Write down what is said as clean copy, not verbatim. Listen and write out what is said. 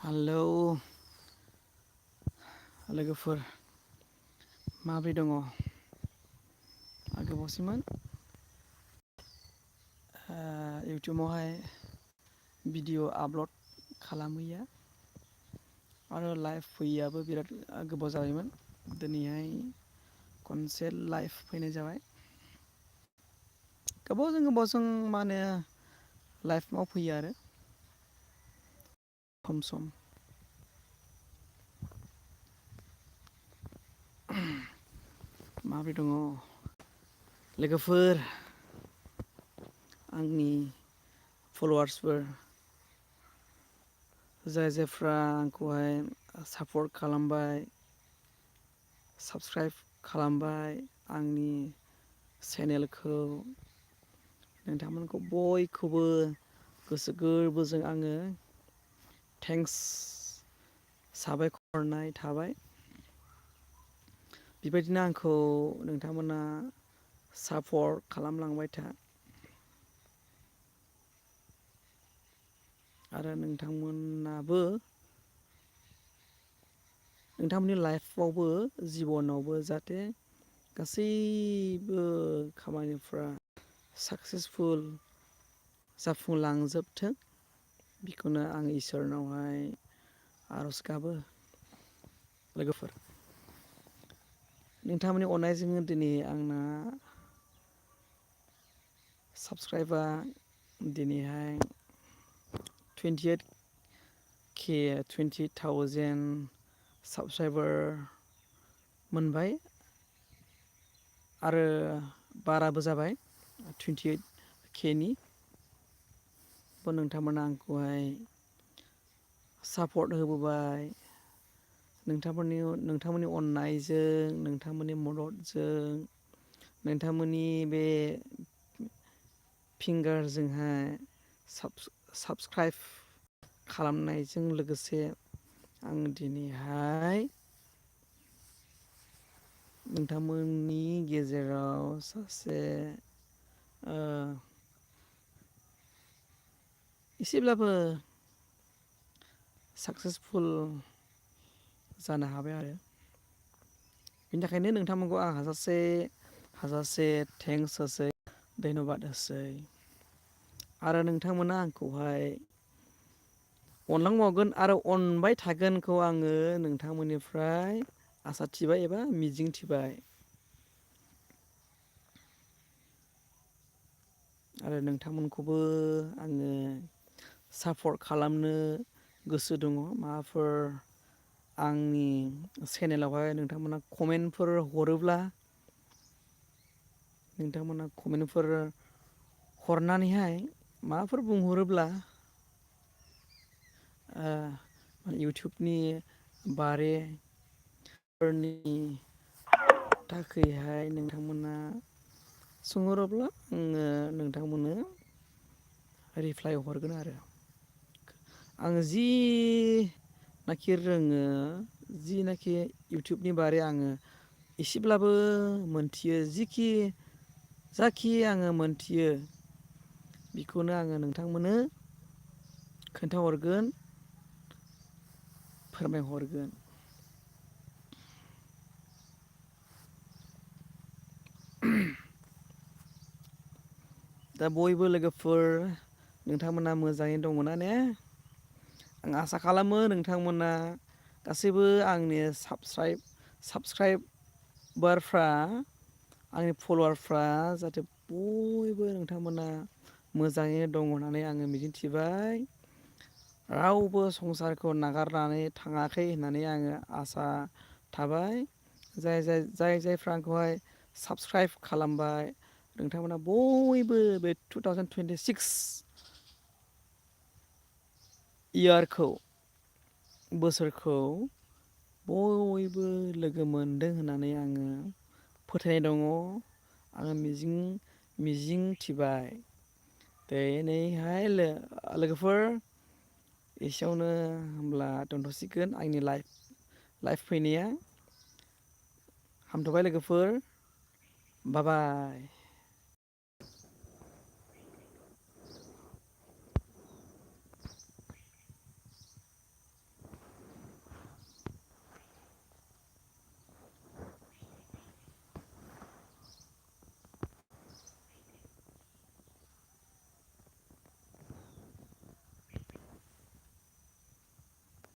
Hello लोगोफोर माब्रै दङ? गोबावसैमोन इउटुबावहाय भिडिअ आपल'ड खालामैया आरो लाइभ फैयैयाबो बिराद गोबाव जाबायमोन। दिनैहाय खनसे लाइभ फैनाय जाबाय। गोबावजों मा होनो लाइभ मावफैयो आरो सम माब्रै दङ लोगोफोर आंनि फल'वार्सफोर जाय जायफ्रा आंखौहाय सापर्ट खालामबाय, साबस्क्राइब खालामबाय आंनि चेनेलखौ, नोंथांमोनखौ बयखौबो गोसो गोरबोजों आङो थेंक्स साबायखरनाय थाबाय। बेबायदिनो आंखौ नोंथांमोना सापर्ट खालामलांबाय था आरो नोंथांमोनाबो नोंथांमोननि लाइफआवबो जिबनावबो जाहाथे गासैबो खामानिफ्रा साक्सेसफुल जाफुंलांजोबथों बेखौनो आं इसोरनावहाय आर'ज गाबो। लोगोफोर नोंथांमोननि अननायजोंनो दिनै आंना साबस्क्राइबा दिनैहाय 20,000 साबस्क्राइबार मोनबाय आरो बाराबो जाबाय 28,000 नोंथांमोना आंखौहाय सापर्ट होबोबाय। नोंथांमोननि अननायजों, नोंथांमोननि मददजों, नोंथांमोननि बे फिंगारजोंहाय साबस्क्राइब खालामनायजों लोगोसे आं दिनैहाय नोंथांमोननि गेजेराव सासे एसेब्लाबो साक्सेसफुल जानो हाबाय आरो बेनि थाखायनो नोंथांमोनखौ आं हाजासे थेंक्स होसै, धन्यबाद होसै आरो नोंथांमोना आंखौहाय अनलांबावगोन आरो अनबाय थागोनखौ आङो नोंथांमोननिफ्राय आसा थिबाय एबा मिजिं थिबाय। आरो नोंथांमोनखौबो आङो सापर्ट खालामनो गोसो दङ। माबाफोर आंनि चेनेलावहाय नोंथांमोना कमेन्टफोर हरोब्ला, नोंथांमोना कमेन्टफोर हरनानैहाय माबाफोर बुंहरोब्ला इउटुबनि बारे फोरनि थाखैहाय नोंथांमोना सोंहरोब्ला आङो नोंथांमोननो रिप्लाय हरगोन आरो आङो जिनाखि रोङो, जिनाखि इउटुबनि बारै आङो एसेब्लाबो मोनथियो, जाखि आङो मोनथियो बेखौनो आङो नोंथांमोननो खोन्थाहरगोन, फोरमायहरगोन। दा बयबो लोगोफोर नोंथांमोना मोजाङै दङना ने? आं आसा खालामो नोंथांमोना गासैबो आंनि साबस्क्राइबारफ्रा, आंनि फल'वारफ्रा जाहाथे बयबो नोंथांमोना मोजाङैनो दङ होननानै आङो मिजिंथिबाय। रावबो संसारखौ नागारनानै थाङाखै होननानै आङो आसा थाबाय। जायफ्रा आंखौहाय साबस्क्राइब खालामबाय नोंथांमोना बयबो बे 2026 इयारखौ, बोसोरखौ बयबो लोगो मोनदों होननानै आङो फोथायनाय दङ, आङो मिजिं थिबाय। दिनैहाय लोगोफोर एसेयावनो होमब्ला दोनथ'सिगोन आंनि लाइभ फैनाया। हामथ'बाय लोगोफोर, बाय बाय।